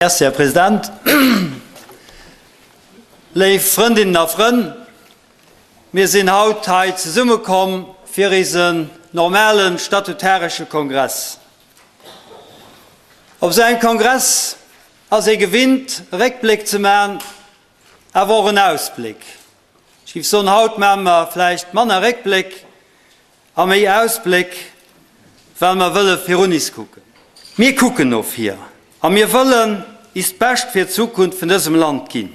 Merci, Här President. Léif Frëndinnen a Frënn, mir sinn haut hei zesummekomm fir eisen normale statutaresche Kongress. Op esou engem Kongress ass ee gewinnt, e Réckbléck ze maachen, awer och en Ausbléck. Ech géif soen, haut maache mer vläicht manner Réckbléck A méi Ausbléck, well mer wëlle virun is kucken. Mir kucken no vir a mir wëllen is d'Bescht fir d'Zukunft vun dësem Land ginn.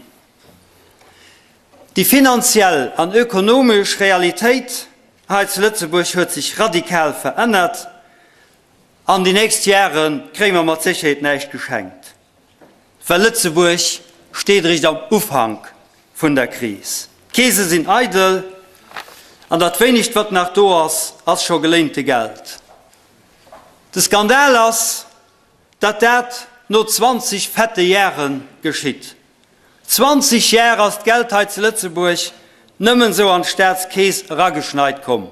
Déi finanziell an ökonomesch Realitéit hei zu Lëtzebuerg huet sech radikal verännert an déi nächst Jahre kréie mer mat Sécherheet näischt geschenkt. Well Lëtzebuerg steet eréischt am Ufank vun der Kris. D'Keese sinn eidel an dat wéinegt wat nach do ass, ass scho geléinte Geld. De Skandal ass, datt dat no 20 fette Jahre geschitt. 20 Jahre ass d'Geld hei zu Lëtzebuerg nëmmen esou an d'Staatskeess erageschneit komm.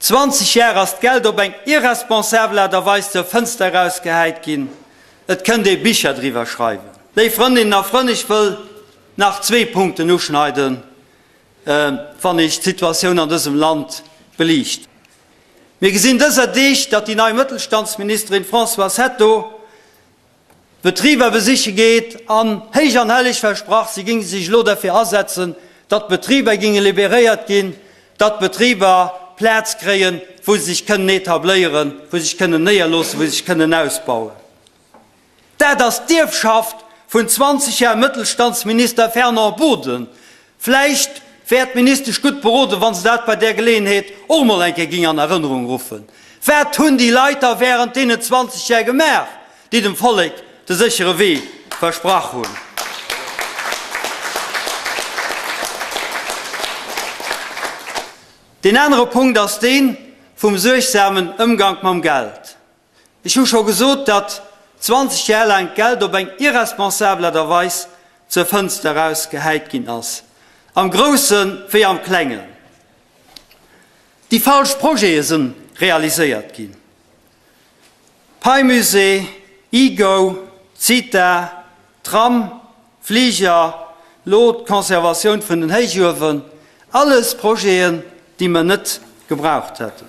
20 Jar ass d'Geld op eng irresponsabel Aart a Weis zur Fënster erausgehäit ginn. Et kënnt ee Bicher driwwer schreiwen. Léif Frëndinnen a Frënn, ech wëll nach zwee Punkten uschneiden, wann ech d'Situatioun an dësem Land beliichten. Mir gesinn dëser Deeg, datt déi nei Mëttelstandsministerin Françoise Hetto Betriber besiche geet an héich an helleg versprach, si géinge sech elo derfir asetzen, datt d'Betriber géinge liberéiert ginn, datt d'Betriber Plaz kréien, wou se sech kënnen etabléieren, wou se sech kënnen néierloossen, wou se sech kënnen ausbauen. Dat ass d'Ierfschaft vun 20 Jar Mëttelstandsminister Fernand Boden. Vläicht wär d'Ministesch gutt beroden, wa se dat bei där Geleeënheet och emol eng Kéier géing an Erënnerung ruffen. Wat hunn déi Leit da während deenen 20 Jar gemaach, déi dem Vollek de séchere Wee versprach hunn? Deen anere Punkt ass dee vum suergsamen Ëmgank mam Geld. Ech hu scho gesot, datt 20 Jar laang d'Geld op eng irresponsabel Aart a Weis zur Fënster eraus gehäit ginn ass, am Grousse wéi am Klengen. Déi falsch Projete si realiséiert ginn, Pei-Musée, E-Go, Zita, Tram, Fliger, lo d'Conservatioun vun den Héichuewen, alles Projeten, déi mer net gebraucht hätten.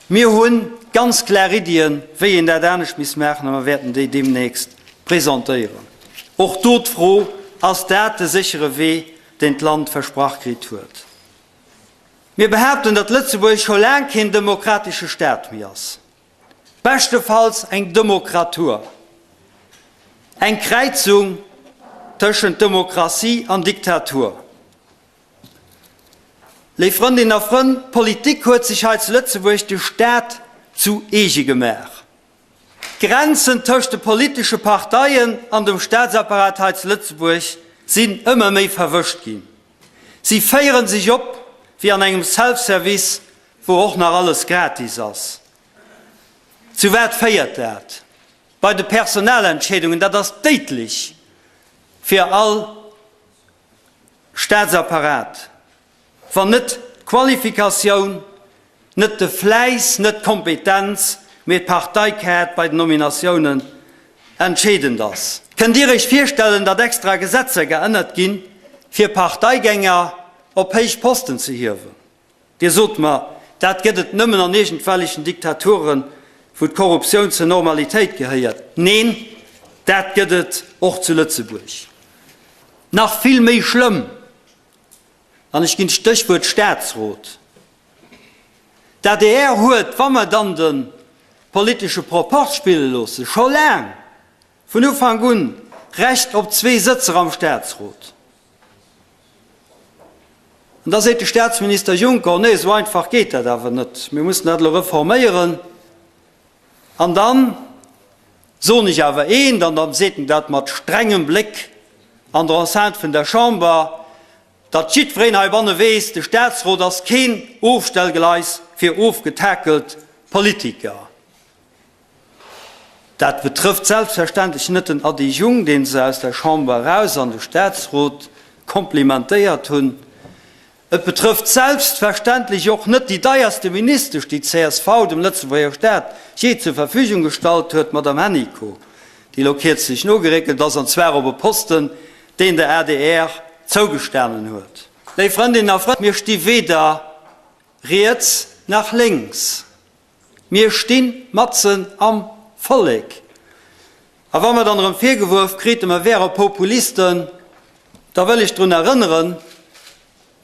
Mir hu ganz klar Iddien, wéi een dat anescht misst maachen, a mer wäerten déi deemnächst presentéieren. Och do d'Fro, Ass dat de séchere Wee, deen d'Land versprach kritt huet? Mir behaapten, datt Lëtzebuerg scho laang keen demokratesche Staat méi ass, beschtefalls eng Demokratur, eng Kräizung tëschent Demokratie an Diktatur. Léif Frëndinnen a Frënn, d'Politik huet sech hei zu Lëtzebuerg de Staat zu eege gemaach. D'Grenzen tëscht de politesche Parteien an dem Staatsapparat hei zu Lëtzebuerg sinn ëmmer méi verwëscht ginn. Si féiere sech op wéi an engem Self-Service, wou och nach alles gratis ass. Zu wat féiert dat? Bei de Personalentscheedungen, dat ass déidlech fir all Staatsapparat, wann net d'Qualifikatioun, net de Fläiss, net d'Kompetenz, mee d'Parteikaart bei den Nominatiounen entscheedend ass. Kënnt Dir Iech virstellen, datt extra Gesetzer geännert ginn, fir Parteigänger op héich Posten ze hiewen? Dir sot mer, dat gëtt et nëmmen an iergendwellechen Diktaturen, wou d'Korruptioun zur Normalitéit gehéiert. Neen, dat gëtt et och zu Lëtzebuerg. Nach vill méi schlëmm, an ech ginn d'Stéchwuert Staatsrot, D'ADR huet, wa mer dann de politesche Proporz spille loossen, scho laang, vun Ufank un, Recht op zwee Sëtzer am Staatsrot. An da seet de Staatsminister Juncker, Nee, esou einfach geet dat awer net, mir mussen dat elo reforméieren. An dann soen ech awer eent, an dann seet en dat mat strengem Bléck an der Enceinte vun der Chamber, datt jiddwereen heibanne weess, de Staatsrot ass keen Ofstellgleis fir ofgetakelt Politiker. Dat betrëfft selbstverständlech net den Ady Jung, dee se aus der Chamber eraus an de Staatsrot komplimentéiert hunn. Et betrëfft selbstverständlech och net déi deierste Ministesch, déi csv dem Lëtzebuerger Staat jee zur Verfügung gestallt huet, d'Madame Hennicot. déi elo kierzlech nogeréckelt ass, an zwar op e Posten, deen der adr zougestanen huet. Léif Frëndinnen a Frënn, mir sti weder riets nach lénks, mir sti matzen am Vollek. A wa mer dann erëm virgeworf kriten, mer wäre Populisten, da wëll ech drun erënneren,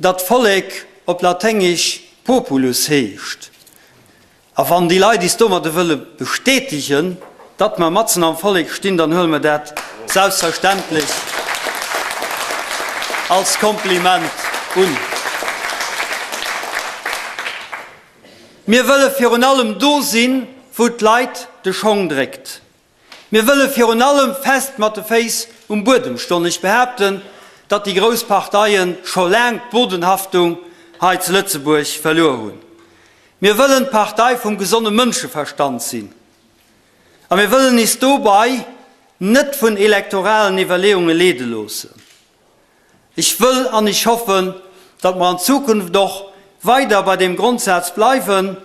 datt Vollek op Laténgesch populus heescht. A wann déi Leit is domadde wëlle bestätegen, datt mer matzen am Vollek stinn, dann huele mer dat selbstverständlech als Kompliment un. Mir wëlle virun allem do sinn, wou d'Leit de Schong dréckt. Mir wëlle virun allem fest mat de Féiss um Buedem stoen. Ech behaapten, datt déi grouss Parteie scho laang d'Bodenhaftung hei zu Lëtzebuerg verluer hunn. Mir wëllen d'Partei vum gesonne Mënscheverstand sinn a mir wëllen is dobei net vun elektoralen Iwwerleeunge leede loossen. Ech wëll an ech hoffen, datt mer an Zukunft och weider bei deem Grondsaz bleiwen,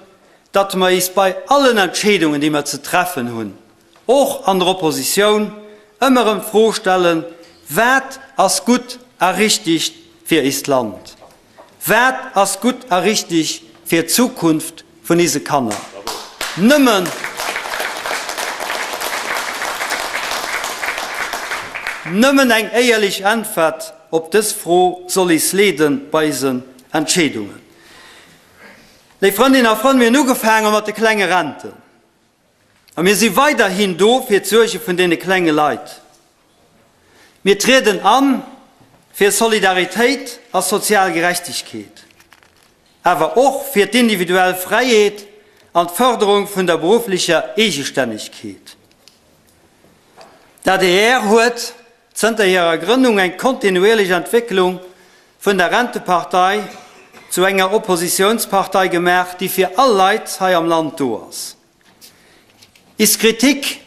datt mer is bei allen Entscheedungen, déi mer ze treffen hunn, och an der Oppositioun, ëmmer erëm d'Fro stellen, Wat ass gutt a richtig fir eist Land? Wat ass gutt a richtig fir d'Zukunft vun ise Kanner? Nëmmen Nëmmen eng éierlech Äntwert op dës Fro soll is leeden bei isen Entscheedungen. Léif Frëndinnen a Frënn, mir hunn ugefaange mat de klenge Renten. A mir si weiderhin do fir d'Suerge vun deene klenge Leit. Mir trieden an fir Solidaritéit a sozial Gerechtegkeet, awer och fir d'individuell Fräiheet an d'Fërderung vun der berufflecher Eegestännegkeet. D'adr huet zënter hirer Grënnung eng kontinuierlech Entwécklung vun der Rentepartei zu enger Oppositiounspartei gemaach, déi fir all Leit hei am Land do ass. Is Kritik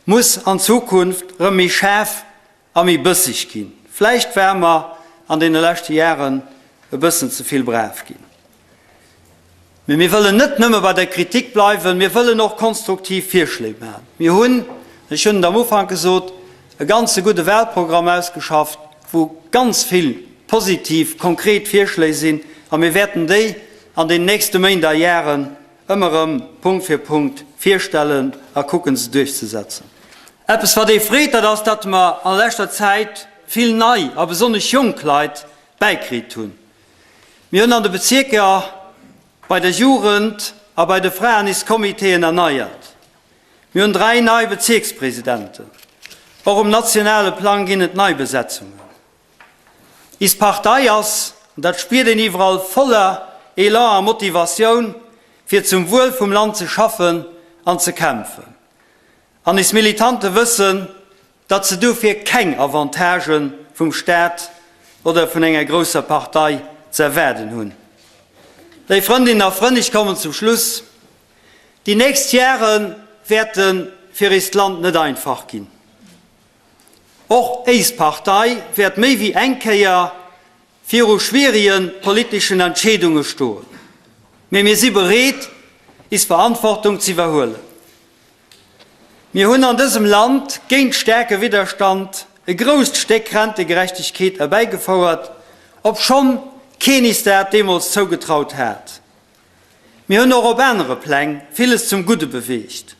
muss an Zukunft rëm méi schaarf a méi bësseg ginn. Vläicht ware mer an deene leschte Jaren e bëssen ze vill brav ginn. Mee mir wëllen net nëmme bei der Kritik bleiwen, mir wëllen och konstruktiv Virschléi maachen. Mir hunn, ech hunn et am Ufank gesot, e ganze gudde Wahlprogramm ausgeschafft, wou ganz vill positiv, konkret Virschléi sinn, a mir wäerten déi an den nächste Méint a Jaren ëmmer erëm Punkt fir Punkt virstellen a kucken, se duerchzesetzen. Eppes, wat ee freet, dat ass, datt mer a leschter Zäit vill nei a besonnesch jonk Leit bäikritt hunn. Mir hunn an de Bezierker bei der Jugend a bei de Fraen is Comitéen erneiert. Mir hunn 3 nei Bezierkspresidenten. Och um nationale Plang ginn et Neibesetzungen. Is Partei ass, an dat spiert een iwwerall, voller Elan a Motivatioun, fir zum Wuel vum Land ze schaffen an ze kämpfen. An is Militante wëssen, datt se dofir keng Avantagë vum Staat oder vun enger grousser Partei ze erwaarden hunn. Léif Frëndinnen a Frënn, ech kommen zum Schluss, Déi nächst Jahre wäerte fir eist Land net einfach ginn. Och éis Partei wäert méi wéi eng Kéier viru schwierige politeschen Entscheedunge stoen. Mee mir si bereet, is Verantwortung z'iwwerhuelen. Mir hunn an dësem Land géint staarke Widderstand e grousst Stéck Rentegerechtegkeet erbäigefouert, obschonn keen is dat deemools zougetraut hat. Mir hunn och op anere Pläng villes zum Gudde beweegt.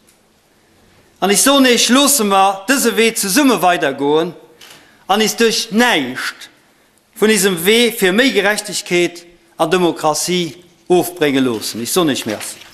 An ech soen Iech, loosse mer dëse Wee zesumme weidergoen an is duerch näischt vun isem Wee fir méi Gerechtegkeet an Demokratie ofbrénge loossen. Ech soen Iech Merci.